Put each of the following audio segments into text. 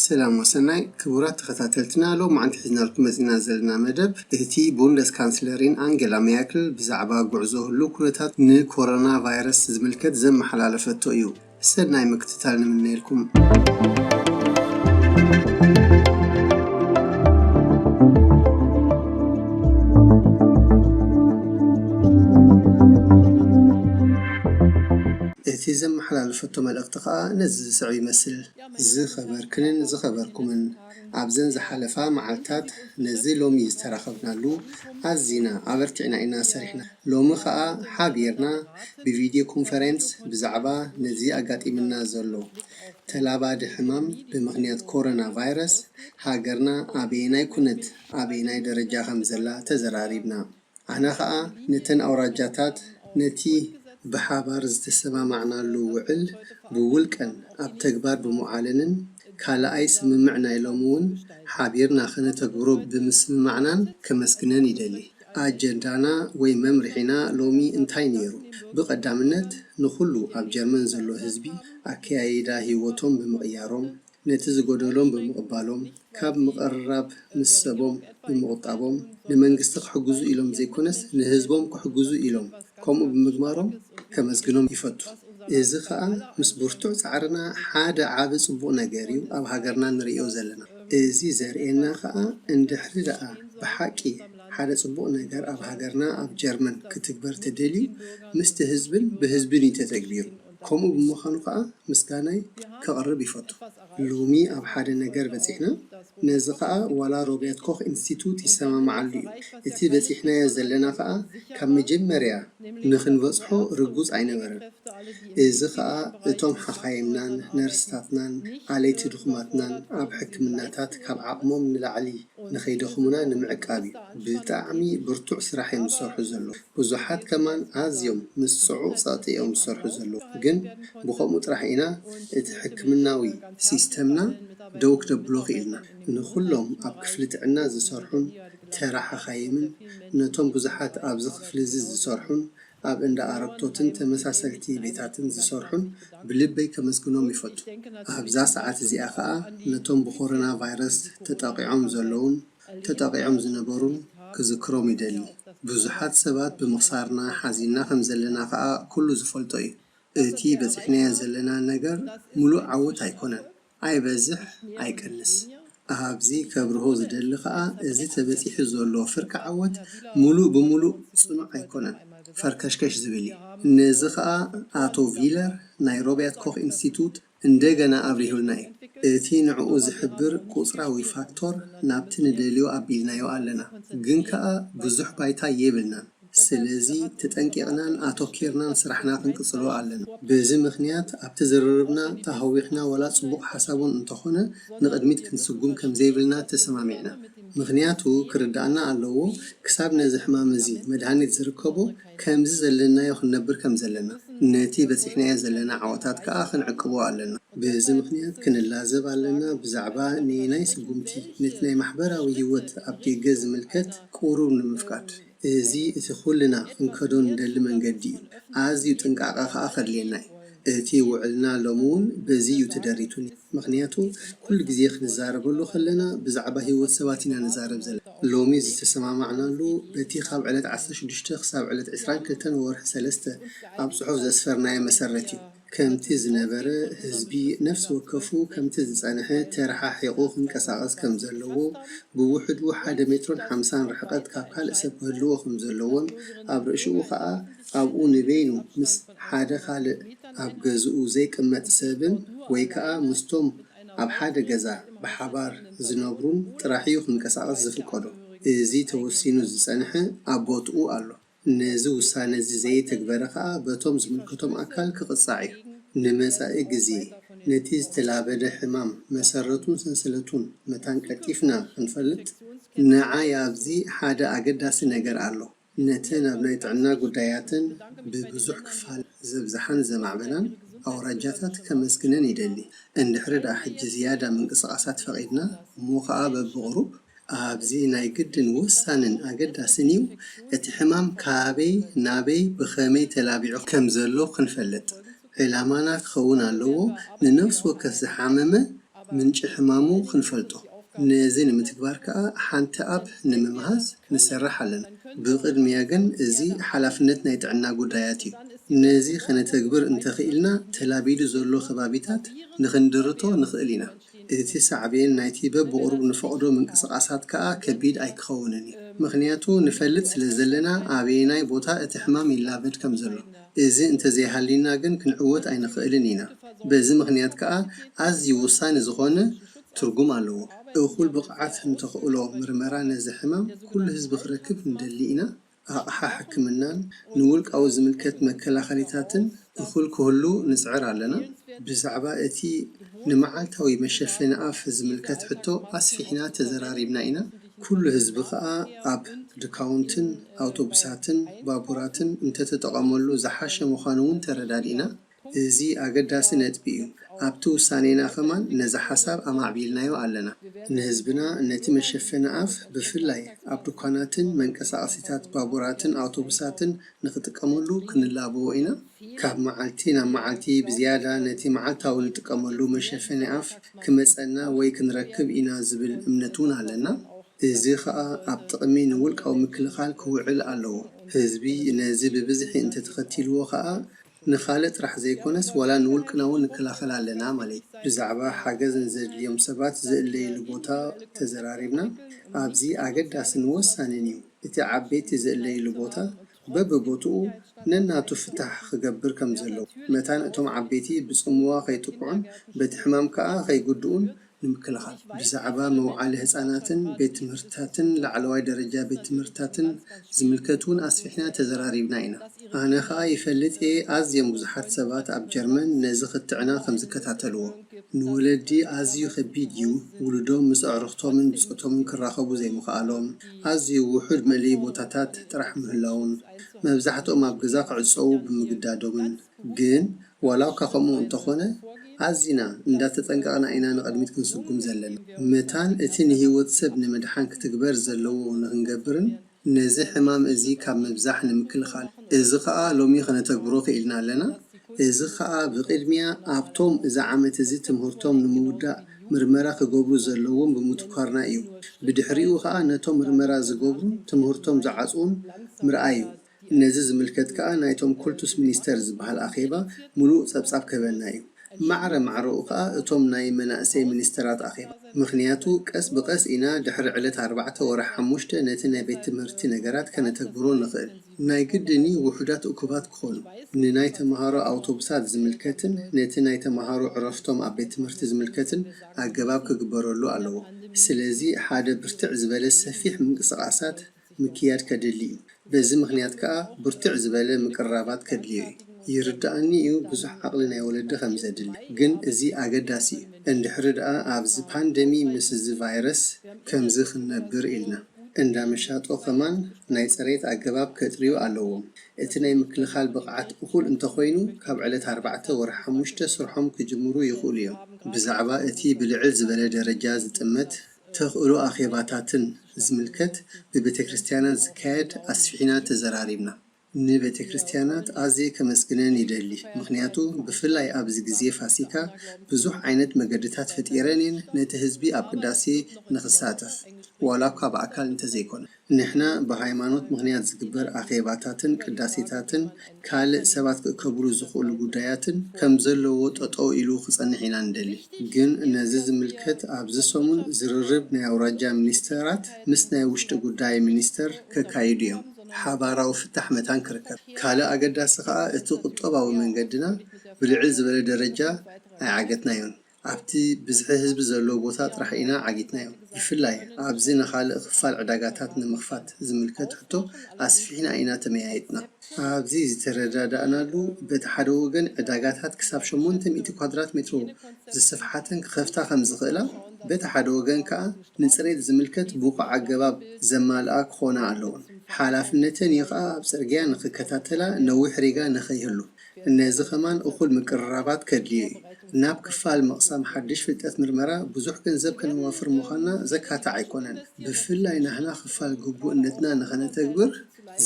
ሰላም ወሰናይ ክቡራት ተኸታተልትና፣ ሎማዓንቲ ሒዝናልኩም መፂና ዘለና መደብ እቲ ቡንደስካንስለሪን ኣንጌላ ሜርክል ብዛዕባ ጉዕዞ ህሉ ኩነታት ንኮሮና ቫይረስ ዝምልከት ዘመሓላለፈቶ እዩ። ሰናይ ምክትታል ንምነየልኩም። እቲ ዘመሓላለፈቶ መልእኽቲ ከዓ ነዚ ዝስዕብ ይመስል። ዝኸበርክንን ዝኸበርኩምን፣ ኣብዘን ዝሓለፋ መዓልታት ነዚ ሎሚ ዝተራኸብናሉ ኣዚና ኣበርቲዕና ኢና ሰሪሕና። ሎሚ ኸኣ ሓቢርና ብቪድዮ ኮንፈረንስ ብዛዕባ ነዚ ኣጋጢምና ዘሎ ተላባዲ ሕማም ብምኽንያት ኮሮና ቫይረስ ሃገርና ኣበየናይ ኩነት ኣበየናይ ደረጃ ከም ዘላ ተዘራሪብና። ኣነ ኸኣ ነተን ኣውራጃታት ነቲ ብሓባር ዝተሰማማዕናሉ ውዕል ብውልቀን ኣብ ተግባር ብምውዓለንን ካልኣይ ስምምዕ ናይ ሎሚ እውን ሓቢርና ከነተግብሮ ብምስምማዕናን ከመስግነን ይደሊ። ኣጀንዳና ወይ መምርሒና ሎሚ እንታይ ነይሩ? ብቐዳምነት ንኹሉ ኣብ ጀርመን ዘሎ ህዝቢ ኣከያይዳ ህይወቶም ብምቕያሮም፣ ነቲ ዝጎደሎም ብምቕባሎም፣ ካብ ምቕርራብ ምስ ሰቦም ብምቑጣቦም፣ ንመንግስቲ ክሕግዙ ኢሎም ዘይኮነስ ንህዝቦም ክሕግዙ ኢሎም ከምኡ ብምግባሮም ከመስግኖም ይፈቱ። እዚ ኸኣ ምስ ብርቱዕ ጻዕርና ሓደ ዓቢ ጽቡቕ ነገር እዩ ኣብ ሃገርና ንርእዮ ዘለና። እዚ ዘርእየና ኸኣ እንድሕሪ ደኣ ብሓቂ ሓደ ጽቡቕ ነገር ኣብ ሃገርና ኣብ ጀርመን ክትግበር ተደልዩ ምስቲ ህዝብን ብህዝብን እዩ ተተግቢሩ። ከምኡ ብምዃኑ ኸኣ ምስጋናይ ከቕርብ ይፈቱ። ሎሚ ኣብ ሓደ ነገር በጺሕና፣ ነዚ ኸኣ ዋላ ሮበርት ኮኽ ኢንስቲቱት ይሰማማዓሉ እዩ። እቲ በጺሕናዮ ዘለና ኸኣ ካብ መጀመርያ ንኽንበጽሖ ርጉጽ ኣይነበረን። እዚ ኸኣ እቶም ሓኻይምናን ነርስታትናን ኣለይቲ ድኹማትናን ኣብ ሕክምናታት ካብ ዓቕሞም ንላዕሊ ንኸይደኽሙና ንምዕቃብ እዩ። ብጣዕሚ ብርቱዕ ስራሕ እዮም ዝሰርሑ ዘለዉ። ብዙሓት ከማን ኣዝዮም ምስ ጽዑቕ ጸቕጢ እዮም ዝሰርሑ ዘለዉ። ግን ብኸምኡ ጥራሕ ኢና እቲ ሕክምናዊ ሲስተምና ደው ክነብሎ ክኢልና። ንኹሎም ኣብ ክፍሊ ጥዕና ዝሰርሑን ተራ ሓኻይምን ነቶም ብዙሓት ኣብዚ ክፍሊ እዚ ዝሰርሑን ኣብ እንዳ ኣረግቶትን ተመሳሰልቲ ቤታትን ዝሰርሑን ብልበይ ከመስግኖም ይፈቱ። ኣብዛ ሰዓት እዚኣ ኸኣ ነቶም ብኮሮና ቫይረስ ተጠቒዖም ዘለዉን ተጠቒዖም ዝነበሩን ክዝክሮም ይደሊ። ብዙሓት ሰባት ብምኽሳርና ሓዚንና ከም ዘለና ኸኣ ኩሉ ዝፈልጦ እዩ። እቲ በጺሕናዮ ዘለና ነገር ምሉእ ዓወት ኣይኮነን። ኣይበዝሕ ኣይቀንስ። ኣብዚ ከብርሆ ዝደሊ ኸኣ እዚ ተበጺሑ ዘሎ ፍርቂ ዓወት ምሉእ ብምሉእ ጽኑዕ ኣይኮነን፣ ፈርከሽከሽ ዝብል እዩ። ነዚ ኸኣ ኣቶ ቪለር ናይ ሮበርት ኮኽ ኢንስቲቱት እንደገና ኣብሪሁልና እዩ። እቲ ንዕኡ ዝሕብር ቁጽራዊ ፋክቶር ናብቲ ንደልዮ ኣቢልናዮ ኣለና፣ ግን ከኣ ብዙሕ ባይታ የብልናን። ስለዚ ተጠንቂቕናን ኣተኲርናን ስራሕና ክንቅጽሎ ኣለና። በዚ ምኽንያት ኣብቲ ዝርርብና ተሃዊኽና ዋላ ጽቡቕ ሓሳብ እውን እንተኾነ ንቕድሚት ክንስጉም ከም ዘይብልና ተሰማሚዕና። ምኽንያቱ ክርድኣና ኣለዎ፣ ክሳብ ነዚ ሕማም እዚ መድሃኒት ዝርከቦ ከምዚ ዘለናዮ ክንነብር ከም ዘለና፣ ነቲ በጺሕናዮ ዘለና ዓወታት ከኣ ክንዕቅቦ ኣለና። በዚ ምኽንያት ክንላዘብ ኣለና ብዛዕባ ነየናይ ስጉምቲ ነቲ ናይ ማሕበራዊ ህይወት ኣብ ደገ ዝምልከት ቁሩብ ንምፍቃድ። እዚ እቲ ኩልና ክንከዶ ንደሊ መንገዲ እዩ። ኣዝዩ ጥንቃቐ ከኣ ከድልየና እዩ። እቲ ውዕልና ሎሚ እውን በዚ እዩ ተደሪቱኒ። ምኽንያቱ ኩሉ ግዜ ክንዛረበሉ ከለና ብዛዕባ ህይወት ሰባት ኢና ንዛረብ ዘለና። ሎሚ ዝተሰማማዕናሉ በቲ ካብ ዕለት ዓሰርተ ሽዱሽተ ክሳብ ዕለት ዕስራን ክልተን ወርሒ ሰለስተ ኣብ ጽሑፍ ዘስፈርናዮ መሰረት እዩ። ከምቲ ዝነበረ ህዝቢ ነፍሲ ወከፉ ከምቲ ዝጸንሐ ተረሓሒቑ ክንቀሳቐስ ከም ዘለዎ፣ ብውሕዱ ሓደ ሜትሮን ሓምሳን ርሕቐት ካብ ካልእ ሰብ ክህልዎ ከም ዘለዎን ኣብ ርእሽኡ ኸኣ ኣብኡ ንበይኑ ምስ ሓደ ካልእ ኣብ ገዝኡ ዘይቅመጥ ሰብን ወይ ከኣ ምስቶም ኣብ ሓደ ገዛ ብሓባር ዝነብሩን ጥራሕ እዩ ክንቀሳቐስ ዝፍቀዶ። እዚ ተወሲኑ ዝጸንሐ ኣብ ቦትኡ ኣሎ። ነዚ ውሳነ እዚ ዘየተግበረ ከኣ በቶም ዝምልከቶም ኣካል ክቕጻዕ እዩ። ንመጻኢ ግዜ ነቲ ዝተላበደ ሕማም መሰረቱን ሰንሰለቱን መታን ቀልጢፍና ክንፈልጥ ንዓይ ኣብዚ ሓደ ኣገዳሲ ነገር ኣሎ። ነተን ኣብ ናይ ጥዕና ጉዳያትን ብብዙሕ ክፋል ዘብዝሓን ዘማዕበላን ኣውራጃታት ከመስግነን ይደሊ። እንድሕሪ ደኣ ሕጂ ዝያዳ ምንቅስቓሳት ፈቒድና እሞ ኸኣ በብቕሩብ ኣብዚ ናይ ግድን ወሳንን ኣገዳስን እዩ፣ እቲ ሕማም ካበይ ናበይ ብኸመይ ተላቢዑ ከም ዘሎ ክንፈልጥ። ዕላማና ክኸውን ኣለዎ፣ ንነፍሲ ወከፍ ዝሓመመ ምንጪ ሕማሙ ክንፈልጦ። ነዚ ንምትግባር ከኣ ሓንቲ ኣፕ ንምምሃዝ ንሰርሕ ኣለና። ብቕድሚያ ግን እዚ ሓላፍነት ናይ ጥዕና ጉዳያት እዩ። ነዚ ከነተግብር እንተኽኢልና ተላቢዱ ዘሎ ከባቢታት ንኽንድርቶ ንኽእል ኢና። እቲ ሳዕቤን ናይቲ በብቑሩብ ንፈቕዶ ምንቅስቓሳት ከኣ ከቢድ ኣይክኸውንን እዩ። ምኽንያቱ ንፈልጥ ስለ ዘለና ኣበየናይ ቦታ እቲ ሕማም ይላበድ ከም ዘሎ። እዚ እንተዘይሃልዩና ግን ክንዕወት ኣይንኽእልን ኢና። በዚ ምኽንያት ከኣ ኣዝዩ ወሳኒ ዝኾነ ትርጉም ኣለዎ። እኹል ብቕዓት ንተኽእሎ ምርመራ ነዚ ሕማም ኩሉ ህዝቢ ክረክብ ንደሊ ኢና። ኣቕሓ ሕክምናን ንውልቃዊ ዝምልከት መከላኸሊታትን እኹል ክህሉ ንጽዕር ኣለና። ብዛዕባ እቲ ንመዓልታዊ መሸፈኒ ኣፍ ዝምልከት ሕቶ ኣስፊሕና ተዘራሪብና ኢና። ኩሉ ህዝቢ ከኣ ኣብ ድካውንትን ኣውቶቡሳትን ባቡራትን እንተተጠቐመሉ ዝሓሸ ምዃኑ እውን ተረዳዲእና። እዚ ኣገዳሲ ነጥቢ እዩ። ኣብቲ ውሳኔና ከማን ነዚ ሓሳብ ኣማዕቢልናዮ ኣለና። ንህዝብና ነቲ መሸፈኒ ኣፍ ብፍላይ ኣብ ድኳናትን መንቀሳቐሲታት ባቡራትን ኣውቶቡሳትን ንኽጥቀመሉ ክንላበዎ ኢና። ካብ መዓልቲ ናብ መዓልቲ ብዝያዳ ነቲ መዓልታዊ ንጥቀመሉ መሸፈኒ ኣፍ ክመጸና ወይ ክንረክብ ኢና ዝብል እምነት እውን ኣለና። እዚ ኸኣ ኣብ ጥቕሚ ንውልቃዊ ምክልኻል ክውዕል ኣለዎ። ህዝቢ ነዚ ብብዝሒ እንተተኸቲልዎ ኸኣ ንኻልእ ጥራሕ ዘይኮነስ ዋላ ንውልቅና እውን ንከላኸል ኣለና ማለት እዩ። ብዛዕባ ሓገዝ ንዘድልዮም ሰባት ዝእለይሉ ቦታ ተዘራሪብና። ኣብዚ ኣገዳስን ወሳንን እዩ። እቲ ዓበይቲ ዝእለይሉ ቦታ በብቦትኡ ነናቱ ፍታሕ ክገብር ከም ዘለዎ መታን እቶም ዓበይቲ ብጽምዋ ከይጥቅዑን በቲ ሕማም ከኣ ከይጉድኡን ንምክልኻል። ብዛዕባ መውዓሊ ህጻናትን ቤት ትምህርትታትን ላዕለዋይ ደረጃ ቤት ትምህርትታትን ዝምልከት እውን ኣስፊሕና ተዘራሪብና ኢና። ኣነ ከኣ ይፈልጥ እየ ኣዝዮም ብዙሓት ሰባት ኣብ ጀርመን ነዚ ክትዕና ከም ዝከታተልዎ። ንወለዲ ኣዝዩ ከቢድ እዩ፣ ውሉዶም ምስ ኣዕሩኽቶምን ብጾቶምን ክራኸቡ ዘይምኽኣሎም፣ ኣዝዩ ውሑድ መእለዪ ቦታታት ጥራሕ ምህላዉን፣ መብዛሕትኦም ኣብ ገዛ ክዕጸዉ ብምግዳዶምን። ግን ዋላ እኳ ከምኡ እንተኾነ፣ ኣዚና እንዳተጠንቀቕና ኢና ንቕድሚት ክንስጉም ዘለና። መታን እቲ ንህይወት ሰብ ንምድሓን ክትግበር ዘለዎ ንኽንገብርን ነዚ ሕማም እዚ ካብ ምብዛሕ ንምክልኻል። እዚ ኸኣ ሎሚ ኸነተግብሮ ኽኢልና ኣለና። እዚ ኸኣ ብቕድሚያ ኣብቶም እዚ ዓመት እዚ ትምህርቶም ንምውዳእ ምርመራ ክገብሩ ዘለዎም ብምትኳርና እዩ። ብድሕሪኡ ኸኣ ነቶም ምርመራ ዝገብሩን ትምህርቶም ዝዓጽዉን ምርኣይ እዩ። ነዚ ዝምልከት ከኣ ናይቶም ኩልቱስ ሚኒስተር ዝበሃል ኣኼባ ምሉእ ጸብጻብ ክህበና እዩ። ማዕረ ማዕረኡ ከኣ እቶም ናይ መናእሰይ ሚኒስተራት ኣኼባ። ምኽንያቱ ቀስ ብቐስ ኢና ድሕሪ ዕለት ኣርባዕተ ወርሒ ሓሙሽተ ነቲ ናይ ቤት ትምህርቲ ነገራት ከነተግብሮ ንኽእል። ናይ ግድን እዩ ውሑዳት እኩባት ክኾኑ። ንናይ ተመሃሮ ኣውቶቡሳት ዝምልከትን ነቲ ናይ ተመሃሮ ዕረፍቶም ኣብ ቤት ትምህርቲ ዝምልከትን ኣገባብ ክግበረሉ ኣለዎ። ስለዚ ሓደ ብርትዕ ዝበለ ሰፊሕ ምንቅስቓሳት ምክያድ ከድሊ እዩ። በዚ ምኽንያት ከኣ ብርትዕ ዝበለ ምቅርራባት ከድልዮ እዩ። ይርድኣኒ እዩ ብዙሕ ዓቕሊ ናይ ወለዲ ከም ዘድሊ። ግን እዚ ኣገዳሲ እዩ። እንድሕሪ ደኣ ኣብዚ ፓንደሚ ምስ እዚ ቫይረስ ከምዚ ክንነብር ኢልና እንዳ መሻጦ ከማን ናይ ጽሬት ኣገባብ ከጥርዩ ኣለዎም። እቲ ናይ ምክልኻል ብቕዓት እኹል እንተኾይኑ ካብ ዕለት ኣርባዕተ ወርሒ ሓሙሽተ ስርሖም ክጅምሩ ይኽእሉ እዮም። ብዛዕባ እቲ ብልዕል ዝበለ ደረጃ ዝጥመት ተኽእሎ ኣኼባታትን ዝምልከት ብቤተ ክርስቲያናት ዝካየድ ኣስፊሕና ተዘራሪብና። ንቤተ ክርስቲያናት ኣዝየ ከመስግነን ይደሊ፣ ምኽንያቱ ብፍላይ ኣብዚ ግዜ ፋሲካ ብዙሕ ዓይነት መገድታት ፈጢረን እየን ነቲ ህዝቢ ኣብ ቅዳሴ ንኽሳተፍ፣ ዋላ እኳ ብኣካል እንተዘይኮነ። ንሕና ብሃይማኖት ምኽንያት ዝግበር ኣኼባታትን ቅዳሴታትን ካልእ ሰባት ክእከብሉ ዝኽእሉ ጉዳያትን ከም ዘለዎ ጠጠው ኢሉ ክጸንሕ ኢና ንደሊ። ግን ነዚ ዝምልከት ኣብዚ ሰሙን ዝርርብ ናይ ኣውራጃ ሚኒስተራት ምስ ናይ ውሽጢ ጉዳይ ሚኒስተር ከካይዱ እዮም። ሓባራዊ ፍታሕ መታን ክርከብ። ካልእ ኣገዳሲ ከኣ እቲ ቁጠባዊ መንገድና ብልዕል ዝበለ ደረጃ ኣይዓገትናዮን። ኣብቲ ብዝሒ ህዝቢ ዘለዎ ቦታ ጥራሕ ኢና ዓጊትናዮ። ብፍላይ ኣብዚ ንኻልእ ክፋል ዕዳጋታት ንምኽፋት ዝምልከት ሕቶ ኣስፊሕና ኢና ተመያይጥና። ኣብዚ ዝተረዳዳእናሉ፣ በቲ ሓደ ወገን ዕዳጋታት ክሳብ ሸሞንተ ሚእቲ ኳድራት ሜትሮ ዝስፍሓተን ክኸፍታ ከም ዝኽእላ፣ በቲ ሓደ ወገን ከኣ ንጽሬት ዝምልከት ብቑዕ ኣገባብ ዘማልኣ ክኾና ኣለወን። ሓላፍነተን እዩ ከኣ ኣብ ጽርግያ ንኽከታተላ ነዊሕ ሪጋ ንኸይህሉ። ነዚ ከማን እኹል ምቅርራባት ከድልዮ እዩ። ናብ ክፋል ምቕሳም ሓድሽ ፍልጠት ምርመራ ብዙሕ ገንዘብ ከነዋፍር ምዃንና ዘካትዕ ኣይኮነን። ብፍላይ ናህና ክፋል ግቡእነትና ንኸነተግብር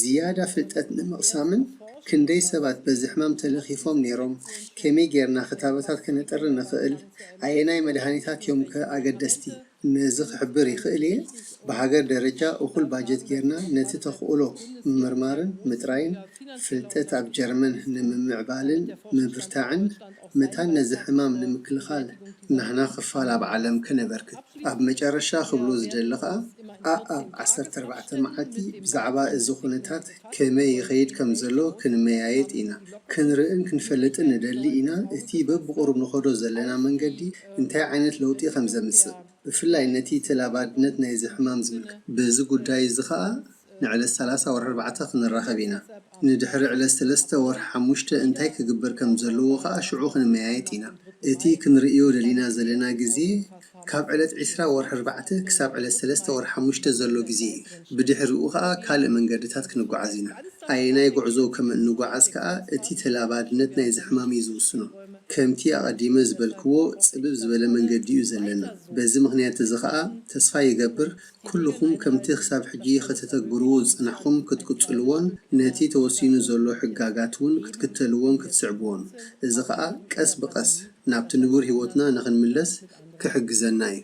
ዝያዳ ፍልጠት ንምቕሳምን ክንደይ ሰባት በዚ ሕማም ተለኺፎም ነይሮም? ከመይ ጌርና ክታበታት ከነጥሪ ንኽእል? ኣየናይ መድሃኒታት እዮም ከ ኣገደስቲ? ነዚ ክሕብር ይኽእል እየ። ብሃገር ደረጃ እኹል ባጀት ጌርና ነቲ ተኽእሎ ምምርማርን ምጥራይን ፍልጠት ኣብ ጀርመን ንምምዕባልን ምብርታዕን መታን ነዚ ሕማም ንምክልኻል ናህና ክፋል ኣብ ዓለም ከነበርክት። ኣብ መጨረሻ ክብሎ ዝደሊ ኸኣ ኣኣብ ዓሰርተ ኣርባዕተ መዓልቲ ብዛዕባ እዚ ኩነታት ከመይ ይኸይድ ከም ዘሎ ክንመያየጥ ኢና። ክንርእን ክንፈልጥን ንደሊ ኢና። እቲ በብቑሩብ ንኸዶ ዘለና መንገዲ እንታይ ዓይነት ለውጢ ከም ዘምጽእ። ብፍላይ ነቲ ተላባድነት ናይዚ ሕማም ዝምልከት። በዚ ጉዳይ እዚ ኸኣ ንዕለት ሰላሳ ወርሒ ኣርባዕተ ክንራኸብ ኢና። ንድሕሪ ዕለት ሰለስተ ወርሒ ሓሙሽተ እንታይ ክግበር ከም ዘለዎ ኸኣ ሽዑ ክንመያየጥ ኢና። እቲ ክንርእዮ ደሊና ዘለና ግዜ ካብ ዕለት ዕስራ ወርሒ ኣርባዕተ ክሳብ ዕለት ሰለስተ ወርሒ ሓሙሽተ ዘሎ ግዜ እዩ። ብድሕሪኡ ኸኣ ካልእ መንገድታት ክንጓዓዝ ኢና። ኣየናይ ጉዕዞ ከም እንጓዓዝ ከኣ እቲ ተላባድነት ናይዚ ሕማም እዩ ዝውስኖ። ከምቲ ኣቐዲመ ዝበልክዎ ጽብብ ዝበለ መንገዲ እዩ ዘለና። በዚ ምኽንያት እዚ ኸኣ ተስፋ ይገብር ኩልኹም ከምቲ ክሳብ ሕጂ ከተተግብርዎ ዝጸናሕኹም ክትቅጽልዎን ነቲ ተወሲኑ ዘሎ ሕጋጋት እውን ክትክተልዎን ክትስዕብዎን። እዚ ኸኣ ቀስ ብቐስ ናብቲ ንቡር ህይወትና ንኽንምለስ ክሕግዘና እዩ።